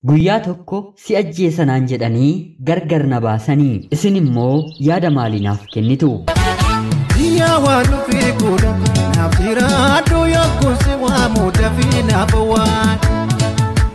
Guyyaa tokko si ajjeesanaan jedhanii gargar na baasanii isin immoo yaada maalii naaf kennitu? Biyya waan dhufee godha naaf jiraadhu yokkuusi waamu dafii naaf waan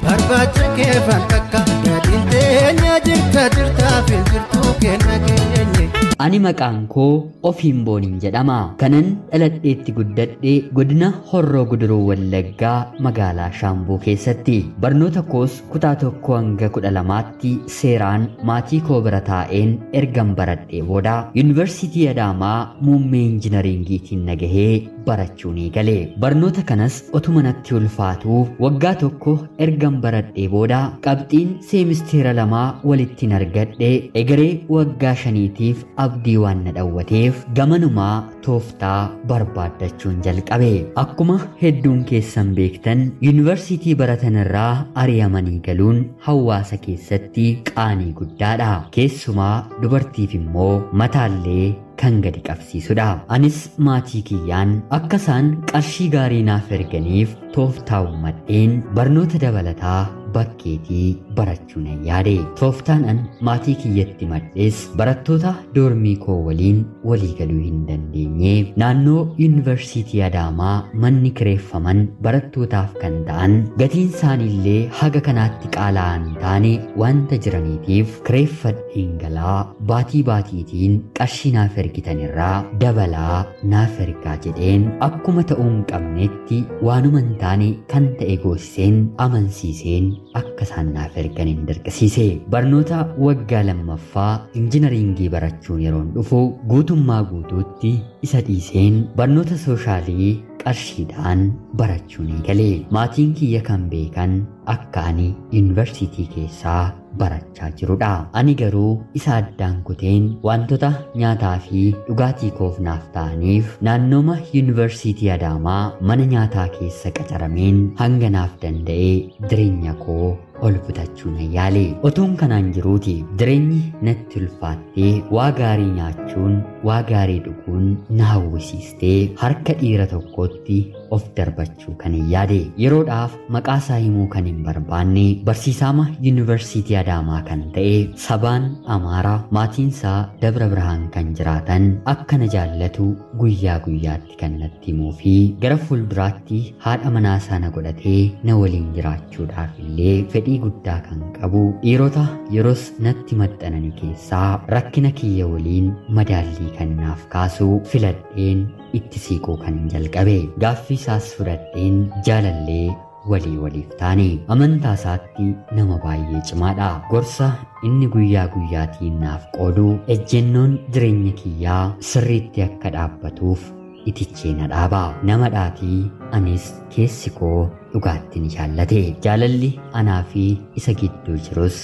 barbaacha keefan takka gadiin teenya jirta jirtaa fi jirtuu kenna keenye. Ani maqaan koo Ofiin Booniin jedhama. Kanan dhaladheetti guddadhe godina Horroo Guduruu Wallaggaa magaalaa Shaambuu keessatti. Barnoota koos kutaa 1 hanga 12tti seeraan maatii koo bira taa'een ergan baradhee booda Yuunivarsiitii Adaamaa muummee injinariingiitiin nagahee barachuu ni gale. Barnoota kanas otuma natti ulfaatuuf waggaa tokko ergan baradhee booda qabxiin seemisteera 2 walittiin argadhe egeree waggaa 5tiif abdii waan na dhawwateef gamanumaa tooftaa barbaaddachuun jalqabe. Akkuma hedduun keessan beektan yuunivarsiitii baratan irraa ari'amanii galuun hawaasa keessatti qaanii guddaadha. Keessumaa dubartiif immoo mataallee kan gadi qabsiisudha. Anis maatii kiyyaan akka isaan qarshii gaarii naaf erganiif tooftaa uummadheen barnoota dabalataa bakkeetii barachuu nan yaade. Tooftaan an maatii kiyyatti madhees barattoota doormii koo waliin walii galuu hin dandeenye. Naannoo yuunivarsiitii Adaamaa manni kireeffaman barattootaaf kan ta'an gatiin isaaniillee haga kanaatti qaala'aa hin taane wanta jiraniitiif kireeffadheen galaa baatii baatiitiin qarshii naaf ergitanirraa dabalaa naaf ergaa jedheen akkuma ta'uu hin qabnetti waanuma hin taane kan ta'e goosiseen amansiiseen akka isaan naaf ergan hin dirqisiise. Barnoota waggaa 2ffaa injinariingii barachuun yeroon dhufu guutummaa guutuutti isa dhiiseen barnoota sooshaalii qarshiidhaan barachuu ni gale. Maatiin kiyya kan beekan akka ani yuunivarsiitii keessaa barachaa jirudha. Ani garuu isa addaan kuteen wantoota nyaataa fi dhugaatii koof naaf ta'aniif naannooma yuunivarsiitii Adaamaa mana nyaataa keessa qacarameen hanga naaf danda'ee jireenya koo ol butachuu nan yaale. Otuun kanaan jiruuti jireenyi natti ulfaattee waa gaarii nyaachuun waa gaarii dhuguun na hawwisiistee harka dhiira tokkootti of darbachuu kan hin yaade. Yeroodhaaf maqaa isaa himuu kan hin barbaanne barsiisaama yuunivarsiitii Adaamaa kan ta'e sabaan Amaaraa maatiin isaa Dabra Birhaan kan jiraatan akka na jaallatu guyyaa guyyaatti kan natti himuu fi gara fuulduraatti haadha manaa isaa na godhatee na waliin jiraachuudhaaf illee fedhii guddaa kan qabu dhiirota yeroos natti maxxanani keessaa rakkina kiyya waliin madaallii kan naaf kaasu filadheen itti siiquu kan jalqabe. Gaaffii isaas fudhadheen jaalallee walii waliif taane. Amantaa isaatti nama baay'ee cimaadha. Gorsa inni guyyaa guyyaatiin naaf qoodu ejjennoon jireenya kiyyaa sirriitti akka dhaabbatuuf itichee na dhaaba. Nama dhaatii anis keessi koo dhugaatti ni jaallate. Jaalalli anaa fi isa gidduu jirus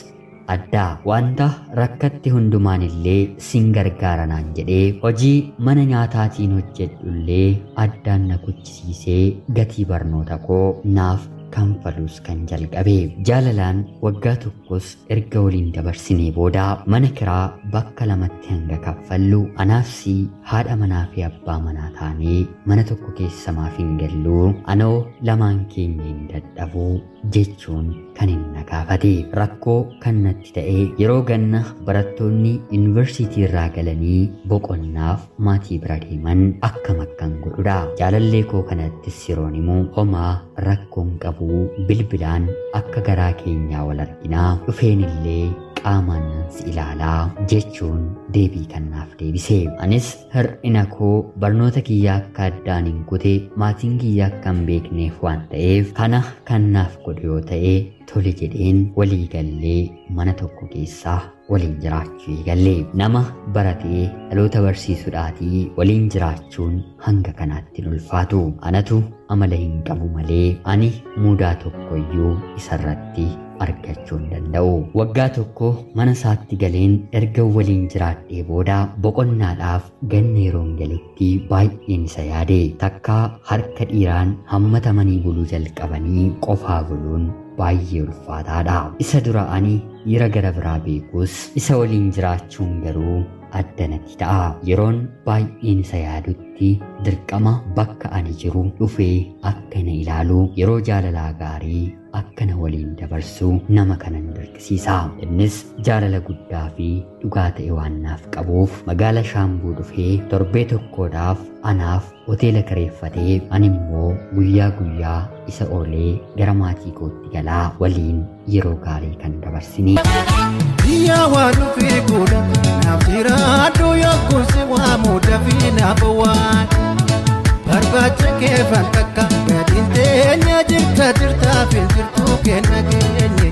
adda. Wanta rakkatti hundumaan illee sin gargaara naan jedhee hojii mana nyaataatiin hojjedhullee addaan na kuchisiisee gatii barnoota koo naaf kanfaluus kan jalqabe. Jaalalaan waggaa tokkos erga waliin dabarsinee booda mana kiraa bakka lamatti hanga kaffallu anaafsi haadha manaa fi abbaa manaa taanee mana tokko keessa maaf hin galluu anoo lamaan keenya hin dadhabuu jechuun kan hin na gaafate. Rakkoo kan natti ta'e yeroo ganna barattoonni yuunivarsiitii irraa galanii boqonnaaf maatii bira deeman akkam akkan godhudha. Jaalallee koo kanattis yeroon himu homaa rakkoon qabu bilbilaan akka garaa keenyaa wal arginaa dhufeen illee qaamaan si ilaalaa jechuun deebii kan naaf deebise. Anis hir'ina koo barnoota kiyyaa akka addaan hin kute maatiin kiyya akka hin beekneef waan ta'eef kana kan naaf godhu yoo ta'e tole jedheen walii gallee mana tokko keessaa waliin jiraachuu eegalle. Nama baratee dhaloota barsiisuudhaatii waliin jiraachuun hanga kanaatti hin ulfaatu. Anatu amala hin qabu malee ani mudaa tokkoyyuu isarratti argachuu hin danda'u. Waggaa tokko mana isaatti galeen erga waliin jiraadhee booda boqonnaadhaaf ganna yeroon galetti baay'een isa yaade. Takkaa harka dhiiraan hammatamanii buluu jalqabanii qofaa buluun baay'ee ulfaataadha. Isa dura ani dhiira gara biraa beekus isa waliin jiraachuun garuu addanatti ta'a. Yeroon baay'een isa yaadutti dirqama bakka ani jiru dhufee akka na ilaalu, yeroo jaalalaa gaarii akka na waliin dabarsu nama kanan dirqisiisa. Innis jaalala guddaa fi dhugaa ta'e waan naaf qabuuf magaala Shaambuu dhufee torbee tokkodhaaf anaaf hoteela kireeffatee, ani immoo guyyaa guyyaa isa oolee gara maatii kootti galaa waliin yeroo gaarii kan dabarsine. Biyya waan dhufee godha naaf jiraadhu yokkuusi waa muudafii naaf waan barbaacha keefan takka gadiin teenya jirta jirtaa fi jirtuu kenna keenye.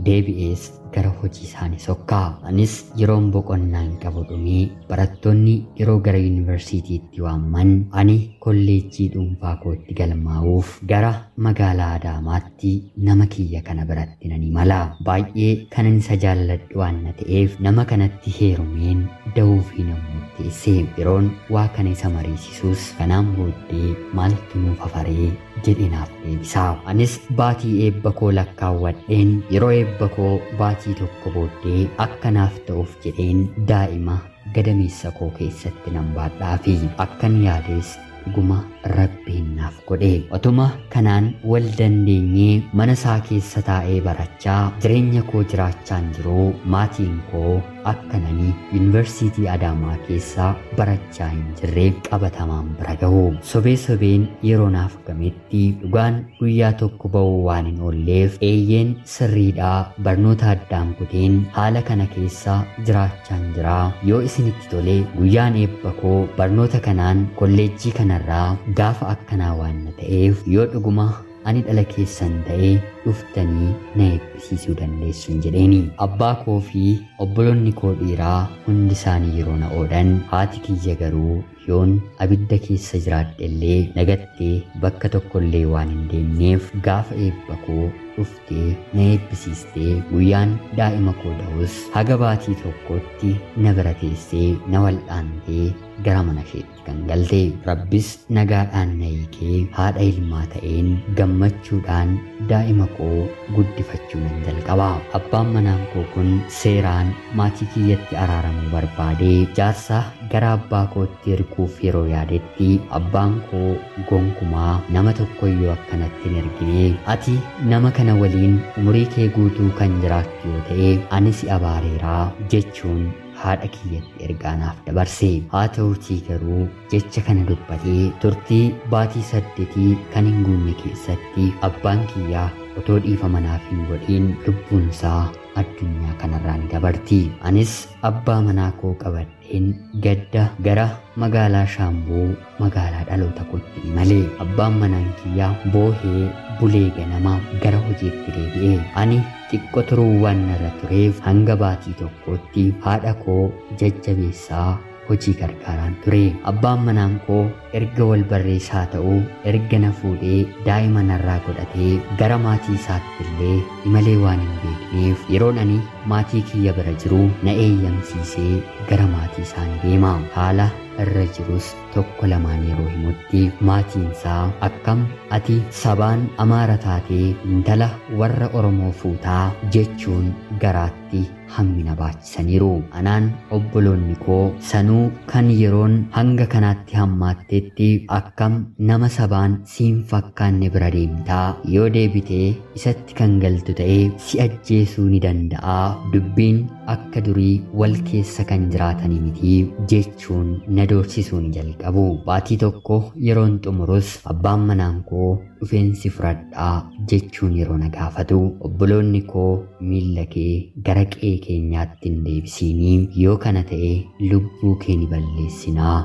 Deebi'ees gara hojii isaanii sokkaa. Anis yeroon boqonnaan qabu dhumee barattoonni yeroo gara yuunivarsiitiitti waamman ani kolleejjii dhuunfaa kootti galmaa'uuf gara magaalaa Adaamaatti nama kiyya kana biratti nan imala. Baay'ee kanan isa jaalladhu waan na ta'eef nama kanatti heerumeen da'uu fi nan murteesse. Yeroon waa kana isa mariisisus kanaan booddee maaltu nuuf hafaree jedhee naaf deebisa. Anis baatii eebba koo lakkaawwadheen yeroo eebba koo baatii tokko booddee akka naaf ta'uuf jedheen daa'ima gadameessa koo keessatti nan baadhaa fi akkan yaades dhuguma Rabbiin naaf godhe. Otuma kanaan wal dandeenyee mana isaa keessa taa'ee barachaa jireenya koo jiraachaan jiruu maatiin koo akka nani yuunivarsiitii Adaamaa keessa barachaa hin jirre qabatamaan bira gahu. Sobee sobeen yeroo naaf gametti dhugaan guyyaa tokko ba'uu waan hin oolleef eeyyeen sirriidhaa barnoota addaan kuteen haala kana keessa jiraachaan jiraa, yoo isinitti tole guyyaan eebba koo barnoota kanaan kolleejjii kanarraa gaafa akkanaa waan na ta'eef yoo dhuguma ani dhala keessan ta'ee dhuftanii na eebbisiisuu dandeessu jedheeni. Abbaa koo fi obboloonni koo dhiiraa hundi isaanii yeroo na oodhan, haati kiyya garuu yoon abidda keessa jiraadhe illee nagattee bakka tokkollee waan hin deemneef gaafa eebba koo dhuftee na eebbisiistee guyyaan daa'ima koo da'us haga baatii tokkotti na bira teessee na wal'aantee gara mana isheetti kan galte. Rabbis nagaadhaan na hiikee haadha ilmaa ta'een gammachuudhaan daa'ima koo guddifachuu nan jalqaba. Abbaan manaan koo kun seeraan maatii kiyyatti araaramuu barbaadee jaarsa gara abbaa kootti erguuf yeroo yaadetti abbaan koo gonkumaa nama tokkoyyuu akkanatti hin ergine, ati nama kana waliin umurii kee guutuu kan jiraattu yoo ta'e ani si abaareeraa jechuun haadha kiyyatti ergaa naaf dabarse. Haa ta'uutii garuu jecha kana dubbatee turtii baatii 8 kan hin guunne keessatti abbaan kiyyaa otoo dhiifama naaf hin godhiin lubbuunsaa addunyaa kanarraa ni dabarti. Anis abbaa manaa koo qabadheen gadda gara magaalaa Shaambuu magaalaa dhaloota kootti imale. Abbaan manaan kiyyaa boohee bulee ganama gara hojiitti deebi'e. Ani xiqqoo turuu waan narra tureef hanga baatii tokkootti haadha koo jajjabeessaa hojii gargaaraan ture. Abbaan manaan koo erga wal barreessaa ta'uu erga na fuudhee daa'ima narraa godhatee gara maatii isaatti illee imalee waan hin beekneef yeroon ani maatii kiyya bira jiru na eeyyamsiisee gara maatii isaanii deema. Haala irra jirus tokko lamaan yeroo himutti maatiin isaa akkam ati sabaan Amaara taatee intala warra Oromoo fuutaa jechuun garaatti hammina baachisaniiru. Anaan obboloonni koo sanuu kan yeroon hanga kanaatti hammaattetti akkam nama sabaan siin fakkaanne bira deemtaa, yoo deebitee isatti kan galtu ta'ee si ajjeesuu ni danda'a, dubbiin akka durii wal keessa kan jiraatanii miti jechuun na doorsisuun jalqabu. Baatii tokko yeroon xumurus abbaan manaan koo dhufeensi fudhadhaa jechuun yeroo na gaafatu obboloonni koo miilla kee gara qe'ee keenyaatti hin deebisiinii, yoo kana ta'e lubbuu kee ni balleessinaa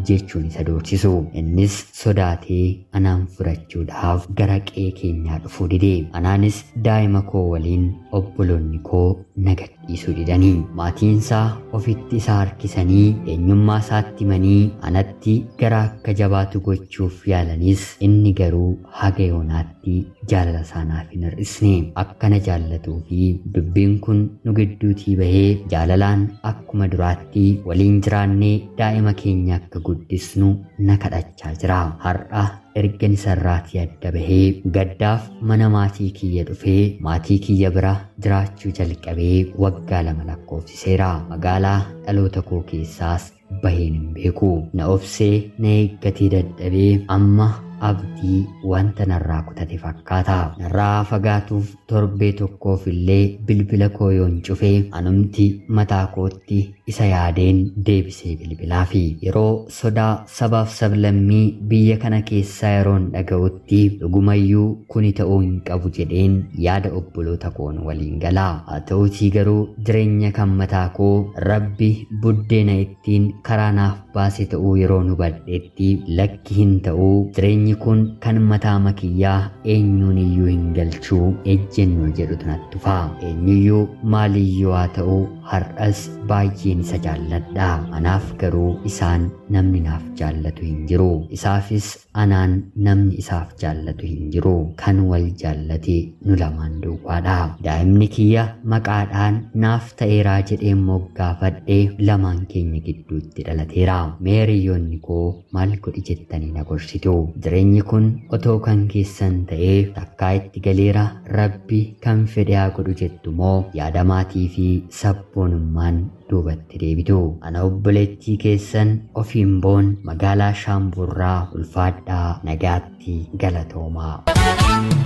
jechuun isa doorsisu. Innis sodaatee anaan fudhachuudhaaf gara qe'ee keenyaa dhufuu dide. Anaanis daa'ima koo waliin obboloonni koo na gadhiisuu didanii. Maatiinsaa ofitti isa harkisanii eenyummaa isaatti himanii anatti gara akka jabaatu gochuuf yaalanis inni garuu haga yoonaatti jaalala isaa naaf hin hir'isne. Akkana jaallatuu fi dubbiin kun nu gidduutii bahee jaalalaan akkuma duraatti waliin jiraannee daa'ima keenya akka guddisnu na kadhachaa jira. Har'a Ergan isarraatii adda bahee gaddaaf mana maatii kiyya dhufee maatii kiyya bira jiraachuu jalqabee waggaa 2 lakkoofsiseera. Magaalaa dhaloota koo keessaas baheen hin beeku. Na obsee na eeggatee dadhabee amma abdii wanta narraa kutate fakkaata. Narraa fagaatuuf torbee tokkoof illee bilbila koo yoon cufe anumti mataa kootti isa yaadeen deebisee bilbilaafi. Yeroo sodaa sabaaf sablammii biyya kana keessaa yeroon dhaga'utti dhugumayyuu kuni ta'uu hin qabu jedheen yaada obboloota koon waliin galaa. Haa ta'uutii garuu jireenya kan mataa koo Rabbi buddeena ittiin karaa naaf baase ta'uu yeroon hubadheetti lakki hin ta'uu, jireenyi kun kan mataa makiyyaa eenyuun iyyuu hin galchuu ejjennoo jedhutu natti dhufa. Eenyuyyuu maaliyyuu haa ta'u har'as baay'een isa jaalladha. Anaaf garuu isaan namni naaf jaallatu hin jiru. Isaafis anaan namni isaaf jaallatu hin jiru. Kan wal jaallate nu lamaan duwwaadha. Daa'imni kiyya maqaadhaan naaf ta'eeraa jedhee moggaafadhee lamaan keenya gidduutti dhalateera. Mee hiriyoonni koo maal godhi jettanii na gorsitu? Jireenyi kun otoo kan keessan ta'ee takkaa itti galeera Rabbi kan fedhe haa godhu jettu moo yaada maatii fi sabboonummaan duubatti deebitu? Ana obboleettii keessan ofiin boon magaalaa Shaamburraa ulfaadhaa nagaatti galatoomaa.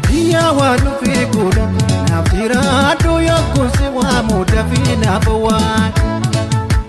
Biyya waan dhufee godha naaf jiraadhu yokkuun si waamu dafii naaf waan.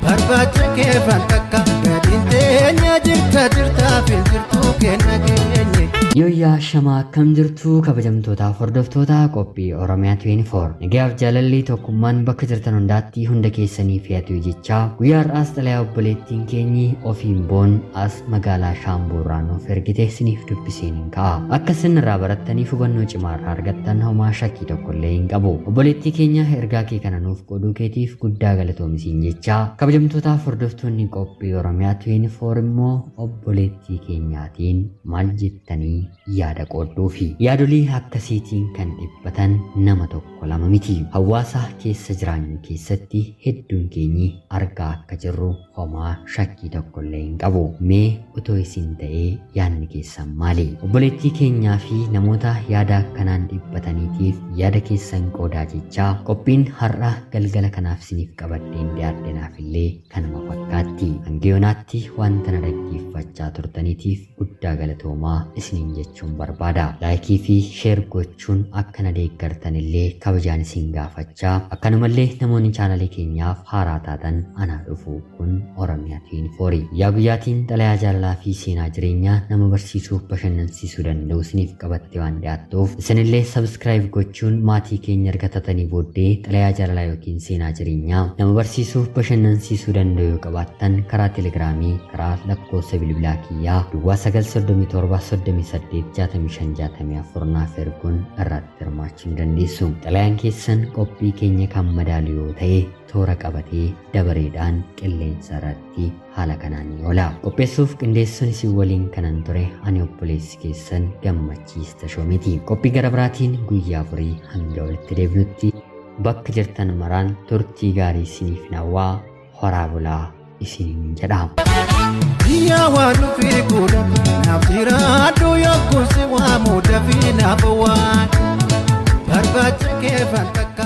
Barbaacha keefan takka gadiin teenya jirta jirtaaf hin jirtu kenna keenye. Yooyyaa shamaa akkam jirtu kabajamtootaaf hordoftoota qophii Oromiyaa 24. Nagayaaf jaalalli tokkummaan bakka jirtan hundaatti hunda keessanii fe'atu jechaa guyyaa har'aas xalayaa obboleettiin keenyi ofiin boon as magaalaa Shaambuurraa nuuf ergite isiniif dubbiseen hin ka'a. Akka isin irraa barattaniif hubannoo cimaa irraa argattan homaa shakkii tokkollee hin qabu. Obboleettii keenya ergaa kee kana nuuf qooduu keetiif guddaa galatoomisiin jechaa kabajamtootaaf hordoftoonni qophii Oromiyaa 24 immoo obboleettii keenyaatiin maal jettanii yaada qoodduufi yaadolii akkasiitiin kan dhiphatan nama tokko lama miti. Hawaasa keessa jiraannu keessatti hedduun keenyi argaa akka jirru homaa shakkii tokkollee hin qabu. Mee otoo isin ta'ee yaadni keessan maali? Obboleettii keenyaa fi namoota yaada akkanaan dhiphataniitiif yaada keessan qoodaa jechaa qophiin har'a galgala kanaaf isiniif qabadheen dhiyaadhe naaf illee kanuma fakkaatti. Hanga yoonaatti wanta na dhaggeeffachaa turtaniitiif guddaa galatoomaa isiniin jechuun barbaada. Laayikii fi sheer gochuun akka na deeggartan illee kabajaan isin gaafachaa akkanumallee namoonni chaanalee keenyaaf haaraa taatan anaa dhufu kun Oromiyaa 24. Guyyaa guyyaatiin xalayaa jaalalaa fi seenaa jireenyaa nama barsiisuuf bashannansiisuu danda'u isiniif qabattee waan dhiyaattuuf isinillee sabskiraayib gochuun maatii keenya erga taatanii booddee xalayaa jaalalaa yookiin seenaa jireenyaa nama barsiisuuf bashannansiisuu danda'u yoo qabaattan karaa telegiraamii karaa lakkoofsa bilbilaa kiyyaa duwwaa 937 38 65 64 naaf erguun irratti hirmaachuu ni dandeessu. Xalayaan keessan qophii keenya kan madaalu yoo ta'e toora qabatee dabareedhaan qilleensa irratti haala kanaan ni oola. Qopheessuuf qindeessuun isin waliin kanan ture ani obboleessi keessan Gammachiis Tashoomeeti. Qophii gara biraatiin guyyaa furii hanga walitti deebinutti bakka jirtan maraan turtii gaarii isiniif hawwaa horaa bulaa isiniin jedha. Biyya waan dhufee godha naaf jiraadhu yokkuun si waamu dafii naaf waan. Barbaacha keefan takka.